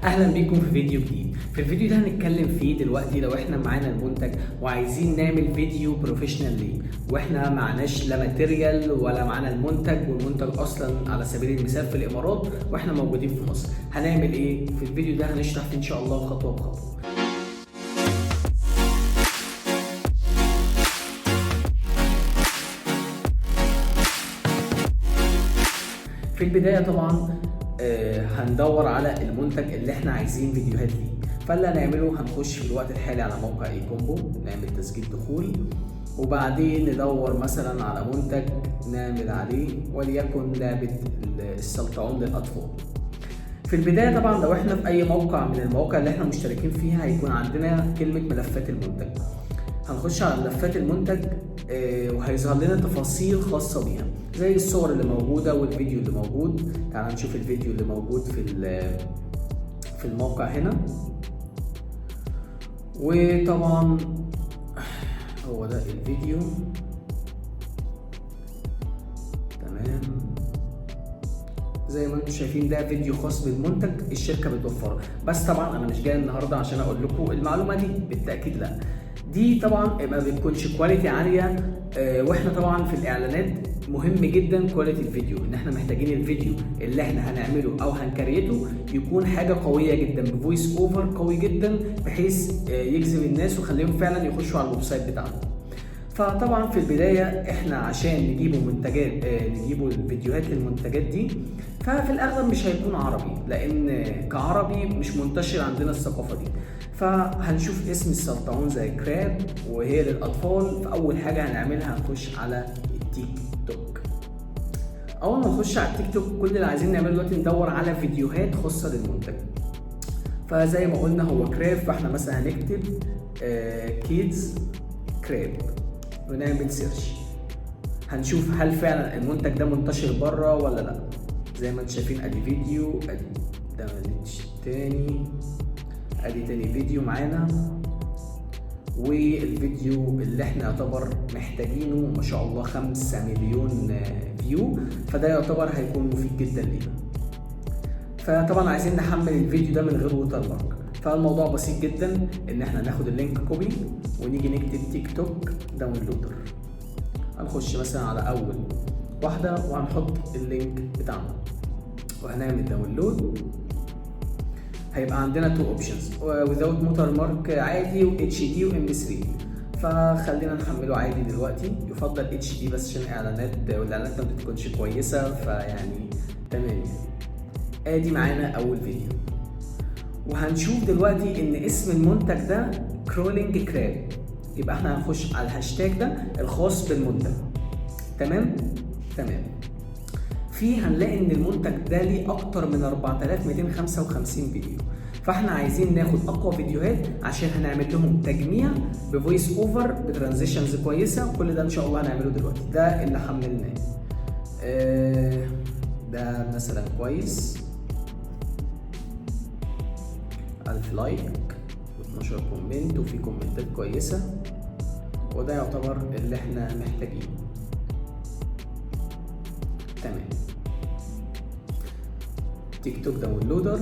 اهلا بيكم في فيديو جديد. في الفيديو ده هنتكلم فيه دلوقتي لو احنا معانا المنتج وعايزين نعمل فيديو professional ليه، واحنا معناش لا material ولا معانا المنتج، والمنتج اصلا على سبيل المثال في الامارات واحنا موجودين في مصر، هنعمل ايه؟ في الفيديو ده هنشرح فيه ان شاء الله خطوة بخطوة. في البداية طبعا هندور على المنتج اللي احنا عايزين فيديوهات ليه. فاللي هنعمله هنخش في الوقت الحالي على موقع ايكومبو، نعمل تسجيل دخول، وبعدين ندور مثلا على منتج نعمل عليه، وليكن لعبة السلطعون للأطفال. في البداية طبعا لو احنا في اي موقع من المواقع اللي احنا مشتركين فيها هيكون عندنا كلمة ملفات المنتج. هنخش على ملفات المنتج وهيظهر لنا تفاصيل خاصة بيها زي الصور اللي موجودة والفيديو اللي موجود. تعال نشوف الفيديو اللي موجود في الموقع هنا، وطبعا هو ده الفيديو. تمام، زي ما انتم شايفين ده فيديو خاص بالمنتج الشركة بتوفره. بس طبعا انا مش جاي النهارده عشان اقول لكم المعلومة دي، بالتأكيد لا، دي طبعا ما بتكونش quality عالية. واحنا طبعا في الاعلانات مهم جدا quality الفيديو، ان احنا محتاجين الفيديو اللي احنا هنعمله او هن create ه يكون حاجة قوية جدا ب voice over قوي جدا، بحيث يجذب الناس ويخليهم فعلا يخشوا على ال website بتاعنا. فطبعا في البداية احنا عشان نجيبوا منتجات، نجيبوا الفيديوهات للمنتجات دي، ففي الاغلب مش هيكون عربي، لان كعربي مش منتشر عندنا الثقافة دي. فهنشوف اسم السلطعون زي crab وهي للاطفال. فاول حاجة هنعملها هنخش على التيك توك. اول ما نخش على التيك توك كل اللي عايزين نعمله دلوقتي ندور على فيديوهات خاصة للمنتج. فزي ما قلنا هو crab، فاحنا مثلا هنكتب kids crab ونعمل search. هنشوف هل فعلا المنتج ده منتشر بره ولا لا. زي ما انتم شايفين ادي فيديو، ادي ده تاني، ادي تاني فيديو معانا، والفيديو اللي احنا يعتبر محتاجينه ما شاء الله 5 مليون view، فده يعتبر هيكون مفيد جدا لينا. فطبعا عايزين نحمل الفيديو ده من غير watermark، فالموضوع بسيط جدا ان احنا ناخد ال link copy ونيجي نكتب تيك توك downloader. هنخش مثلا على اول واحدة وهنحط ال link بتاعنا وهنعمل download. هيبقى عندنا two options، without watermark عادي و HD و MP3. فخلينا نحمله عادي دلوقتي، يفضل HD بس عشان اعلانات، والاعلانات ما بتكونش كويسة، فيعني تمام. ادي معانا اول فيديو، وهنشوف دلوقتي ان اسم المنتج ده crawling crab، يبقى احنا هنخش على الهاشتاج ده الخاص بالمنتج. تمام تمام. في هنلاقي ان المنتج ده ليه اكتر من 4255 فيديو، فاحنا عايزين ناخد اقوى فيديوهات عشان هنعمل لهم تجميع ب voice over ب transitions كويسة، وكل ده ان شاء الله هنعمله دلوقتي. ده اللي حملناه، ده مثلا كويس، 1000 like و12 comment، وفي comment ات كويسة، وده يعتبر اللي احنا محتاجينه. تمام، تيك توك downloader،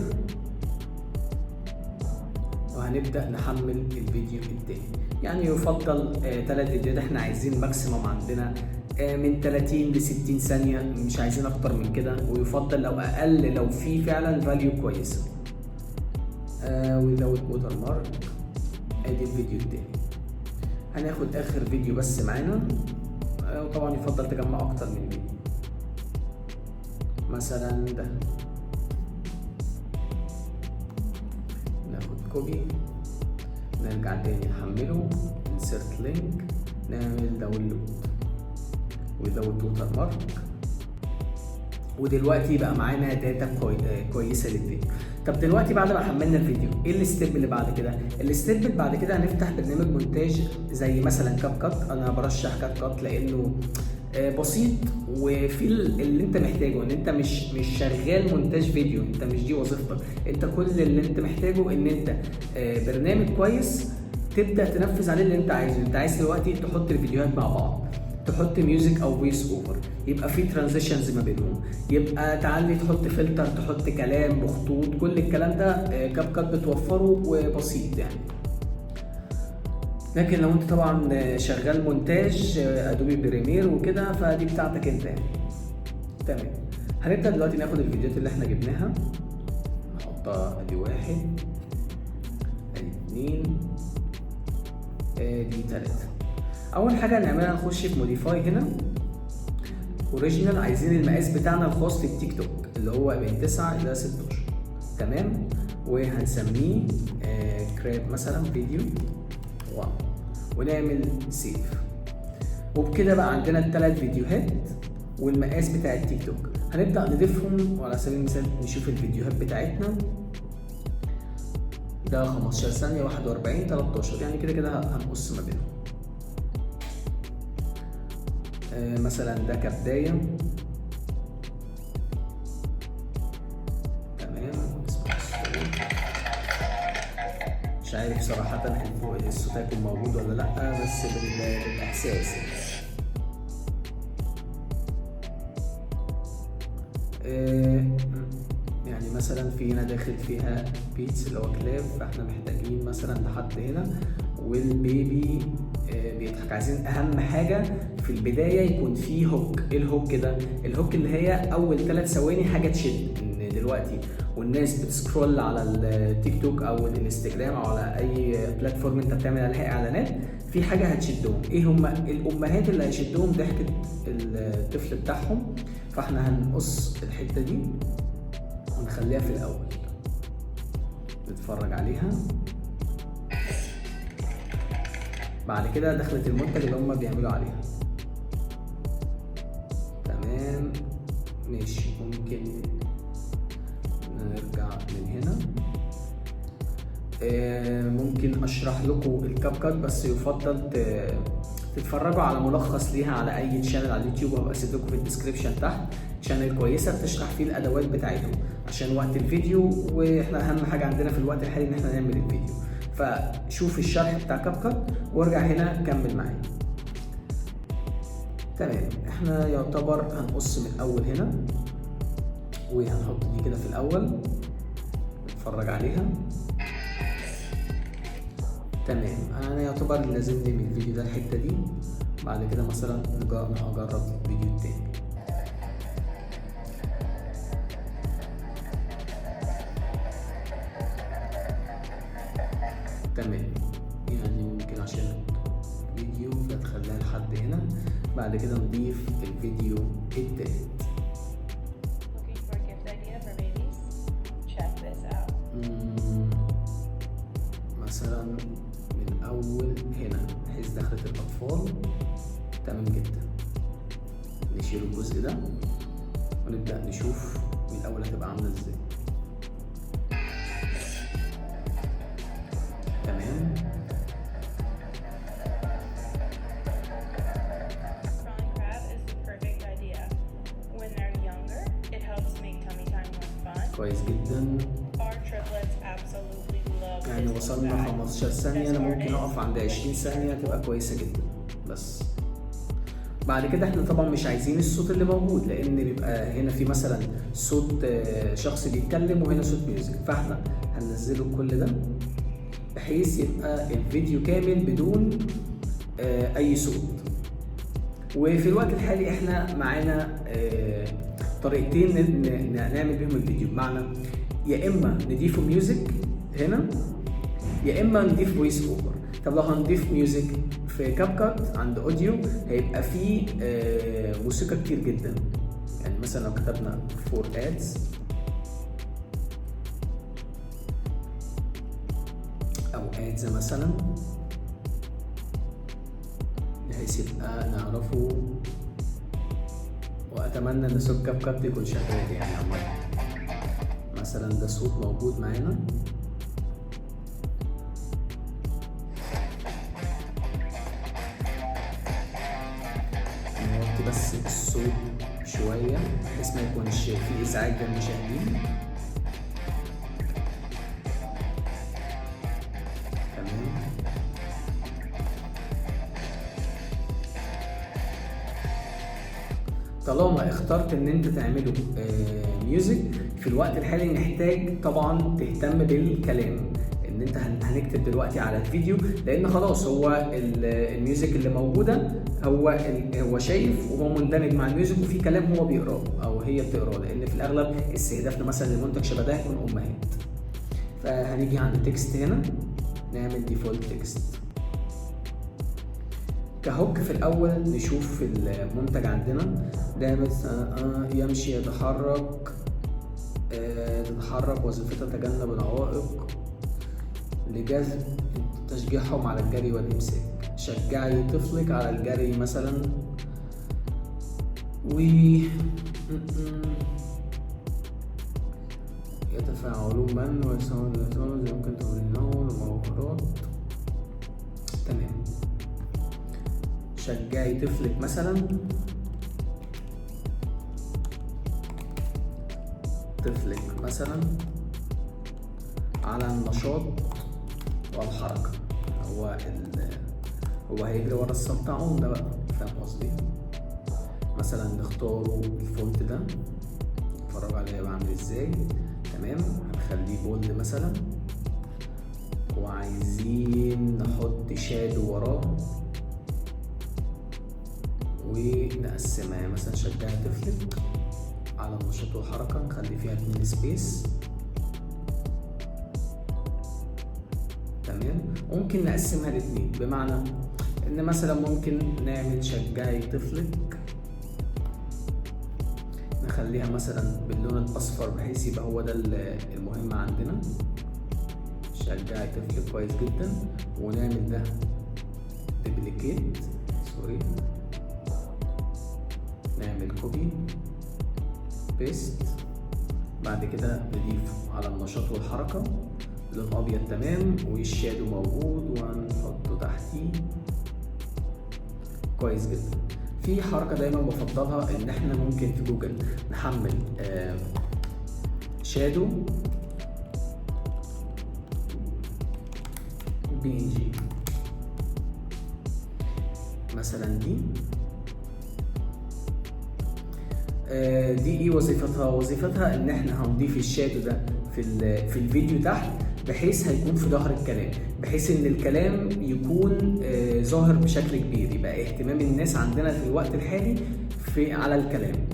وهنبدأ نحمل الفيديو التاني. يعني يفضل 3 فيديوهات، احنا عايزين maximum عندنا من 30 ل 60 ثانية، مش عايزين اكتر من كده، ويفضل لو اقل لو في فعلا value كويسة. without watermark. ادي الفيديو التاني. هناخد اخر فيديو بس معانا، وطبعا يفضل تجمع اكتر من فيديو. مثلا ده ناخد copy، نرجع تاني نحمله، insert link، نعمل download without watermark. ودلوقتي بقى معانا data كويسة للفيديو. طب دلوقتي بعد ما حملنا الفيديو ايه ال step اللي بعد كده؟ ال step اللي بعد كده هنفتح برنامج مونتاج زي مثلا CapCut. انا برشح CapCut لانه بسيط وفي اللي انت محتاجه، ان انت مش شغال مونتاج فيديو، انت مش دي وظيفتك، انت كل اللي انت محتاجه ان انت برنامج كويس تبدا تنفذ عليه اللي انت عايزه. انت عايز دلوقتي تحط الفيديوهات مع بعض. تحط music او voice over، يبقى في transitions ما بينهم، يبقى تعلي تحط فلتر، تحط كلام بخطوط، كل الكلام ده CapCut بتوفره وبسيط يعني. لكن لو انت طبعا شغال مونتاج Adobe Premiere وكده فدي بتاعتك انت يعني. تمام، هنبدا دلوقتي ناخد الفيديوهات اللي احنا جبناها نحطها، ادي واحد، ادي اتنين، ادي تلاتة. اول حاجة هنعملها نخش في modify هنا original، عايزين المقاس بتاعنا الخاص للتيك توك اللي هو من 9 الى 16. تمام، وهنسميه crab مثلا فيديو 1 ونعمل save. وبكده بقى عندنا الثلاث فيديوهات والمقاس بتاع التيك توك. هنبدأ نضيفهم، وعلى سبيل المثال نشوف الفيديوهات بتاعتنا. ده 15 ثانية، 41، 13، يعني كده كده هنقص ما بينهم. مثلا ده كبداية. تمام، مش عارف صراحة الصوت هيكون موجود ولا لأ، بس بالإحساس يعني. يعني مثلا في هنا داخل فيها pets اللي هو كلاب، فاحنا محتاجين مثلا لحد هنا، وال baby بيضحك. عايزين اهم حاجة في البداية يكون فيه hook. ايه ال hook ده؟ ال hook اللي هي اول 3 ثواني حاجة تشد، ان دلوقتي والناس بت scroll على التيك توك او الانستجرام او على اي platform انت بتعمل عليها اعلانات، في حاجة هتشدهم. ايه هما الامهات اللي هيشدهم؟ ضحكه الطفل بتاعهم. فاحنا هنقص الحتة دي ونخليها في الاول نتفرج عليها. بعد كده دخلت المنتج اللي هم بيعملوا عليها. تمام ماشي، ممكن نرجع من هنا. ممكن اشرح لكم ال CapCut، بس يفضل تتفرجوا على ملخص ليها على اي channel على اليوتيوب، وهبقى اسيب لكم في ال description تحت channel كويسة بتشرح فيه الادوات بتاعتهم عشان وقت الفيديو، واحنا اهم حاجة عندنا في الوقت الحالي ان احنا نعمل الفيديو. فشوف الشرح بتاع CapCut وارجع هنا كمل معايا. تمام، احنا يعتبر هنقص من الاول هنا، وهنحط دي كده في الاول نتفرج عليها. تمام، انا يعتبر لازمني من الفيديو ده الحتة دي. بعد كده مثلا هجرب الفيديو التاني. تمام، يعني ممكن عشان فيديو فتخليها لحد هنا. بعد كده نضيف الفيديو التالت. مثلا من اول هنا بحيث دخلت الاطفال. تمام جدا، نشيل الجزء ده ونبدأ نشوف من الاول هتبقى عاملة ازاي. تمام، كويس جدا. يعني وصلنا 15 ثانية، أنا ممكن أقف عند 20 ثانية تبقى كويسة جدا. بس بعد كده احنا طبعا مش عايزين الصوت اللي موجود، لأن بيبقى هنا في مثلا صوت شخص بيتكلم وهنا صوت music، فاحنا هننزله كل ده بحيث يبقى الفيديو كامل بدون أي صوت. وفي الوقت الحالي احنا معانا طريقتين نعمل بيهم الفيديو، بمعنى يا اما نضيفه music هنا، يا اما نضيف voice over. طب لو هنضيف music في CapCut عند audio هيبقى فيه موسيقى كتير جدا. يعني مثلا لو كتبنا for ads او ads مثلا، بحيث يبقى نعرفه. واتمنى ان صوت CapCut يكون شغال يعني عامة. مثلا ده صوت موجود معانا، نوطي بس الصوت شوية بحيث ما يكونش في ازعاج للمشاهدين. تمام، طالما اخترت ان انت تعمله music في الوقت الحالي، محتاج طبعا تهتم بالكلام ان انت هنكتب دلوقتي على الفيديو، لان خلاص هو ال music اللي موجودة هو شايف وهو مندمج مع ال music، وفي كلام هو بيقراه او هي بتقراه، لان في الاغلب استهدافنا مثلا لمنتج شبه ده هيكون امهات. فهنيجي عند text هنا نعمل default text ك hook. في الاول نشوف المنتج عندنا ده بس يمشي يتحرك، تتحرك، وظيفتها تجنب العوائق لجذب تشجيعهم على الجري والإمساك. شجعي طفلك على الجري مثلا، و يتفاعلون من ويساوون يمكن تمرينهم الموهرات. تمام، شجعي طفلك مثلا، طفلك مثلا على النشاط والحركة. هو هيجري ورا السلطعون ده بقى، فاهم قصدي؟ مثلا نختاره ال font ده، اتفرجوا عليه هيبقى عامل ازاي. تمام، هنخليه bold مثلا، وعايزين نحط shadow وراه ونقسمها. يعني مثلا شجعي طفلك على النشاط والحركة، نخلي فيها 2 space. تمام، ممكن نقسمها لاتنين، بمعنى ان مثلا ممكن نعمل شجعي طفلك نخليها مثلا باللون الاصفر بحيث يبقى هو ده المهم عندنا، شجعي طفلك كويس جدا. ونعمل ده duplicate، sorry، نعمل copy paste، بعد كده نضيف على النشاط والحركة لون ابيض. تمام، وال shadow موجود وهنحطه تحتيه كويس جدا. في حركة دايما بفضلها ان احنا ممكن في جوجل نحمل shadow PNG مثلا. دي ايه وظيفتها؟ وظيفتها ان احنا هنضيف ال shadow ده في الفيديو تحت، بحيث هيكون في ظهر الكلام، بحيث ان الكلام يكون ظاهر بشكل كبير، يبقى اهتمام الناس عندنا في الوقت الحالي على الكلام.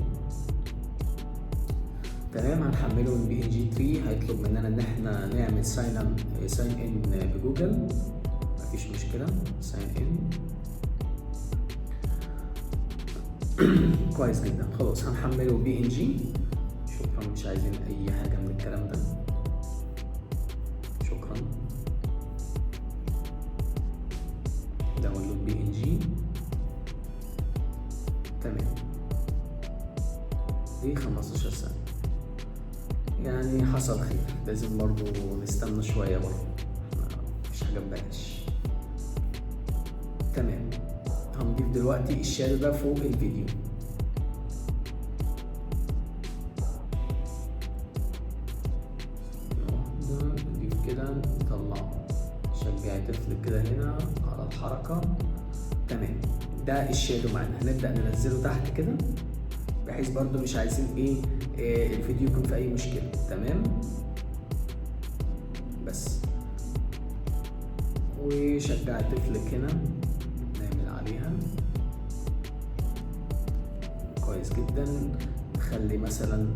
تمام، هنحمله من Pngtree. هيطلب مننا ان احنا نعمل sign in بجوجل، مفيش مشكلة، sign in كويس جدا. خلاص هنحمله PNG، شكرا، مش عايزين اي حاجة من الكلام ده، شكرا. download PNG. تمام، دي 15 سنة يعني حصل خير، لازم برضو نستنى شوية برضو، مفيش حاجة ببلاش. تمام، هنضيف دلوقتي ال shadow ده فوق الفيديو. نضيف كده، نطلع شجعي طفل كده هنا على الحركة. تمام، ده ال shadow معانا، هنبدأ ننزله تحت كده بحيث برضو مش عايزين ايه الفيديو يكون في اي مشكلة. تمام، بس وشجعي طفلك هنا نعمل عليها كويس جدا. نخلي مثلا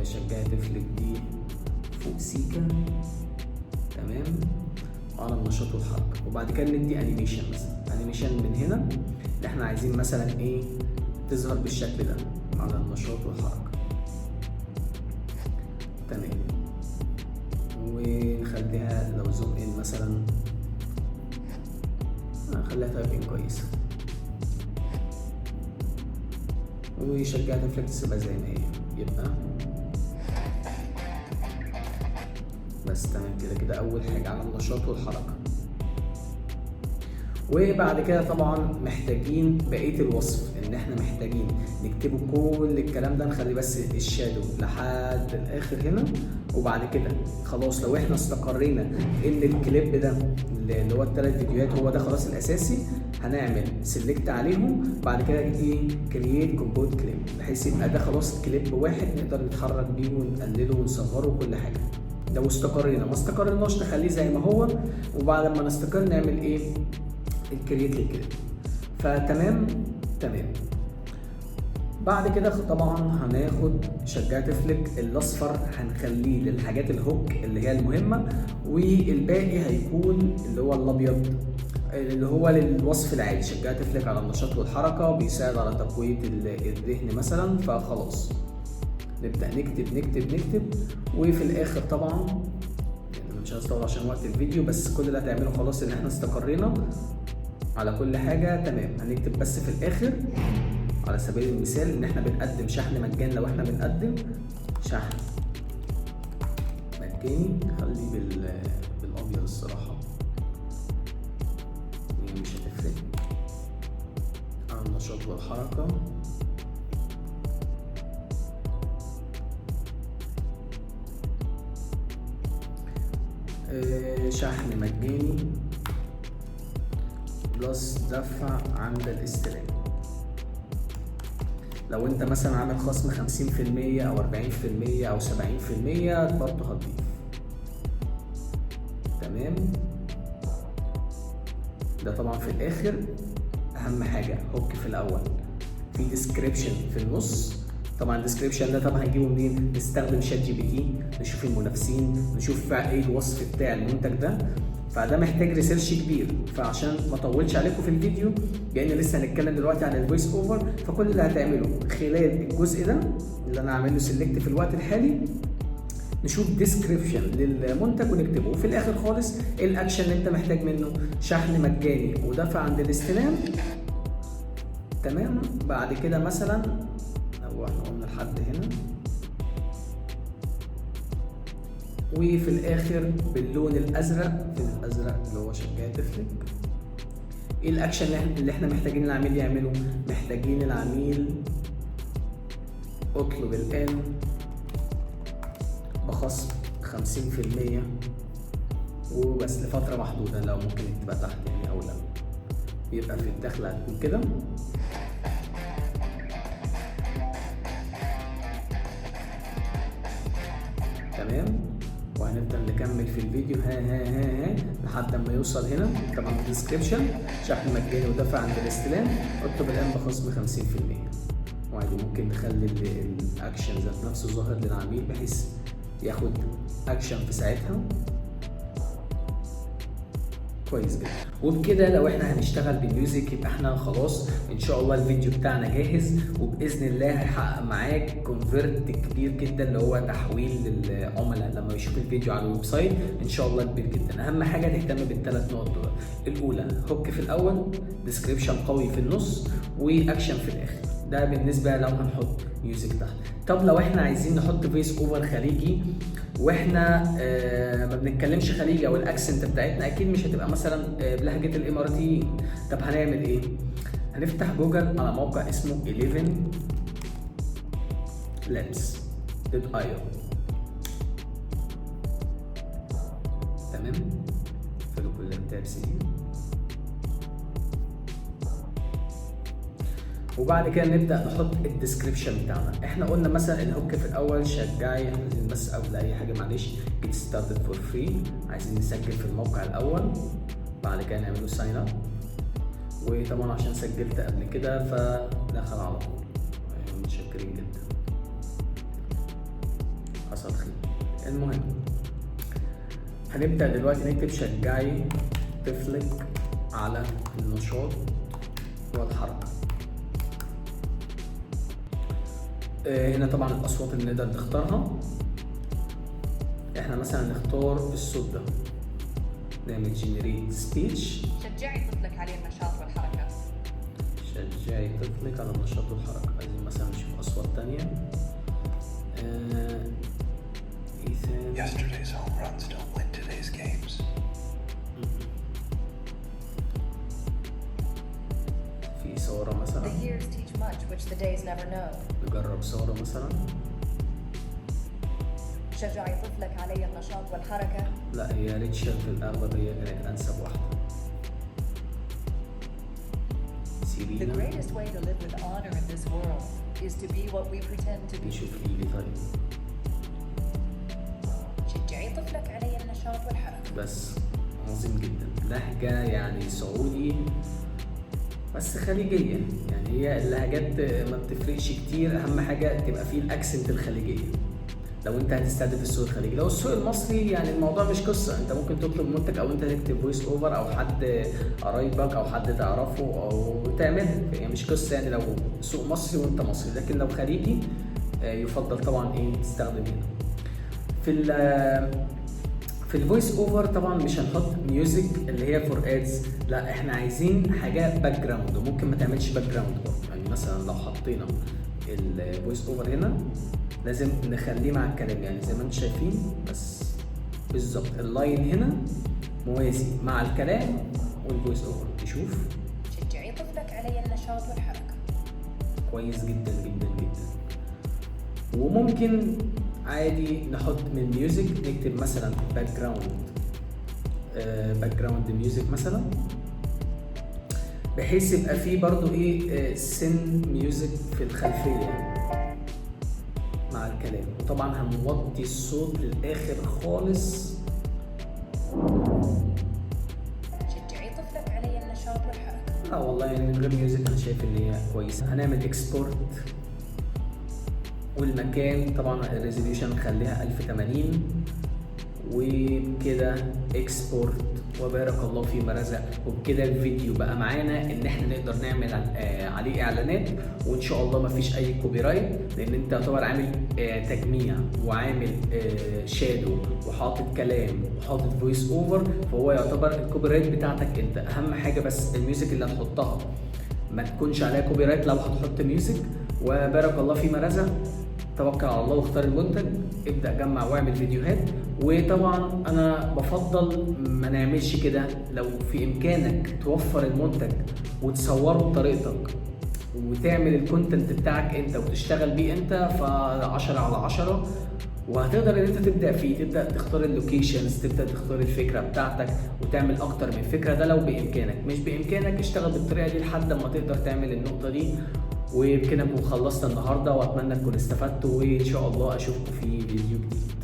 شجعي طفلك دي فوق سيكا. تمام، على النشاط والحركة. وبعد كده ندي animation، مثلا animation من هنا اللي احنا عايزين مثلا ايه تظهر بالشكل ده على النشاط والحركة. تمام، ونخليها لو zoom in مثلا نخليها type in كويسة. وشجعت طفلك تسيبها زي ما هي، يبقى بس. تمام كده كده اول حاجة على النشاط والحركة. وبعد كده طبعا محتاجين بقية الوصف، ان احنا محتاجين نكتبه كل الكلام ده، نخلي بس ال shadow لحد الاخر هنا. وبعد كده خلاص لو احنا استقرينا ان الكليب ده اللي هو الثلاث فيديوهات هو ده خلاص الاساسي، هنعمل select عليهم، بعد كده ايه create compound clip، بحيث يبقى ده خلاص كليب واحد نقدر نتحرك بيه ونقلله ونصغره وكل حاجة. لو استقرينا، ما استقرناش نخليه زي ما هو، وبعد ما نستقر نعمل ايه ال create لل clip. فتمام تمام. بعد كده طبعا هناخد شجع طفلك الاصفر، هنخليه للحاجات ال hook اللي هي المهمة، والباقي هيكون اللي هو الابيض اللي هو للوصف العادي. شجع طفلك على النشاط والحركة، بيساعد على تقوية الذهن مثلا. فخلاص نبدا نكتب نكتب نكتب، وفي الاخر طبعا يعني مش عايز اطول عشان وقت الفيديو، بس كل اللي هتعمله خلاص ان احنا استقرينا على كل حاجة تمام. هنكتب بس في الاخر على سبيل المثال ان احنا بنقدم شحن مجاني، لو احنا بنقدم شحن مجاني خليه بالابيض الصراحة يعني مش هتفرق. على النشاط والحركة، شحن مجاني plus دفع عند الاستلام. لو انت مثلا عامل خصم 50% او 40% او 70% برضه هتضيف. تمام. ده طبعا في الاخر اهم حاجة hook في الاول، في description في النص. طبعا ال description ده طبعا هنجيبه منين؟ نستخدم ChatGPT، نشوف المنافسين، نشوف ايه الوصف بتاع المنتج ده. فده محتاج research كبير، فعشان ما اطولش عليكم في الفيديو لان لسه هنتكلم دلوقتي عن ال voice over، فكل اللي هتعمله خلال الجزء ده اللي انا عامل له select في الوقت الحالي، نشوف description للمنتج ونكتبه، وفي الاخر خالص ايه الاكشن اللي انت محتاج منه، شحن مجاني ودفع عند الاستلام. تمام. بعد كده مثلا لو احنا قلنا لحد هنا، وفي الاخر باللون الازرق، في الازرق اللي هو شجع طفلك، ايه الاكشن اللي احنا محتاجين العميل يعمله؟ محتاجين العميل اطلب الان بخصم 50% وبس لفترة محدودة، لو ممكن تبقى تحت يعني او لا، يبقى في الدخلة هتكون كده. تمام. وهنفضل نكمل في الفيديو ها ها ها ها لحد ما يوصل هنا. طبعا ال description شحن مجاني ودفع عند الاستلام، اطلب الان بخصم 50%. وعادي ممكن نخلي الاكشن ذات نفسه ظاهر للعميل بحيث ياخد اكشن في ساعتها. كويس جدا. وبكده لو احنا هنشتغل بال music يبقى احنا خلاص ان شاء الله الفيديو بتاعنا جاهز، وباذن الله هيحقق معاك convert كبير جدا اللي هو تحويل للعملاء لما يشوف الفيديو على ال website ان شاء الله كبير جدا. اهم حاجة تهتم بالثلاث نقط دول، الاولى hook في الاول، description قوي في النص، واكشن في الاخر. ده بالنسبة لو هنحط music تحت. طب لو احنا عايزين نحط voice over خليجي واحنا ما بنتكلمش خليجي او ال accent بتاعتنا اكيد مش هتبقى مثلا بلهجة الاماراتيين، طب هنعمل ايه؟ هنفتح جوجل على موقع اسمه 11labs.io. تمام، اقفلوا كل ال tabs دي، وبعد كده نبدا نحط ال description بتاعنا. احنا قلنا مثلا ال hook في الاول شجعي، عايزين بس قبل اي حاجة معلش get started for free، عايزين نسجل في الموقع الاول، بعد كده نعمله sign up، وطبعا عشان سجلت قبل كده فدخل على طول. متشكرين جدا، حصل خير. المهم هنبدا دلوقتي نكتب شجعي طفلك على النشاط والحركة. هنا طبعا الاصوات اللي نقدر نختارها، احنا مثلا نختار الصوت ده، نعمل generate speech. شجعي طفلك على النشاط والحركة. شجعي طفلك على النشاط والحركة. عايزين مثلا نشوف اصوات تانية. إيثان. Yesterday's home runs don't win today's games. في سارة مثلا. The years teach much which the days never know. نجرب سارة مثلا. شجعي طفلك علي النشاط والحركة. لا، هي ريتشل في الأغلب هي كانت أنسب واحدة. The سيرينا. greatest way to live with honor in this world is to be what we pretend to be. نشوف ليلي. طيب. شجعي طفلك علي النشاط والحركة. بس عظيم جدا، لهجة يعني سعودي بس خليجية، يعني هي اللهجات ما بتفرقش كتير، أهم حاجة تبقى فيه ال accent الخليجية لو انت هتستهدف السوق الخليجي. لو السوق المصري يعني الموضوع مش قصه، انت ممكن تطلب منتج او انت تكتب voice over او حد قرايبك او حد تعرفه او تعملها، يعني مش قصة يعني لو سوق مصري وانت مصري. لكن لو خليجي يفضل طبعا ايه تستخدم هنا في ال voice over. طبعا مش هنحط music اللي هي for ads، لا، احنا عايزين حاجة background، وممكن ما تعملش background برضه. يعني مثلا لو حطينا ال voice over هنا لازم نخليه مع الكلام، يعني زي ما انتم شايفين بس بالظبط ال line هنا موازي مع الكلام وال voice over. نشوف. شجعي طفلك علي النشاط والحركة. كويس جدا جدا جدا. وممكن عادي نحط من music، نكتب مثلا background music مثلا، بحيث يبقى فيه برضو ايه سن music في الخلفية مع الكلام. وطبعا هنوطي الصوت للآخر خالص. شجعي طفلك علي النشاط والحركة. لا والله، يعني من غير music انا شايف ان هي كويسه. هنعمل export، والمكان طبعا ال resolution نخليها 1080، وبكده export، وبارك الله فيما رزق. وبكده الفيديو بقى معانا ان احنا نقدر نعمل عليه اعلانات، وان شاء الله ما فيش اي copyright، لان انت يعتبر عامل تجميع وعامل shadow وحاطط كلام وحاطط voice over، فهو يعتبر ال copyright بتاعتك انت. اهم حاجة بس ال music اللي هتحطها ما تكونش عليها copyright لو هتحط music. وبارك الله فيما رزق. توكل على الله واختار المنتج، ابدا جمع واعمل فيديوهات. وطبعا انا بفضل ما نعملش كده، لو في امكانك توفر المنتج وتصوره بطريقتك وتعمل ال content بتاعك انت وتشتغل بيه انت، ف10 على 10، وهتقدر ان انت تبدا فيه، تبدا تختار ال locations، تبدا تختار الفكرة بتاعتك وتعمل اكتر من فكره. ده لو بامكانك. مش بامكانك اشتغل بالطريقة دي لحد ما تقدر تعمل النقطة دي. وبكده نكون خلصنا النهارده، واتمنى تكونوا استفدتوا، وان شاء الله اشوفكم في فيديو جديد.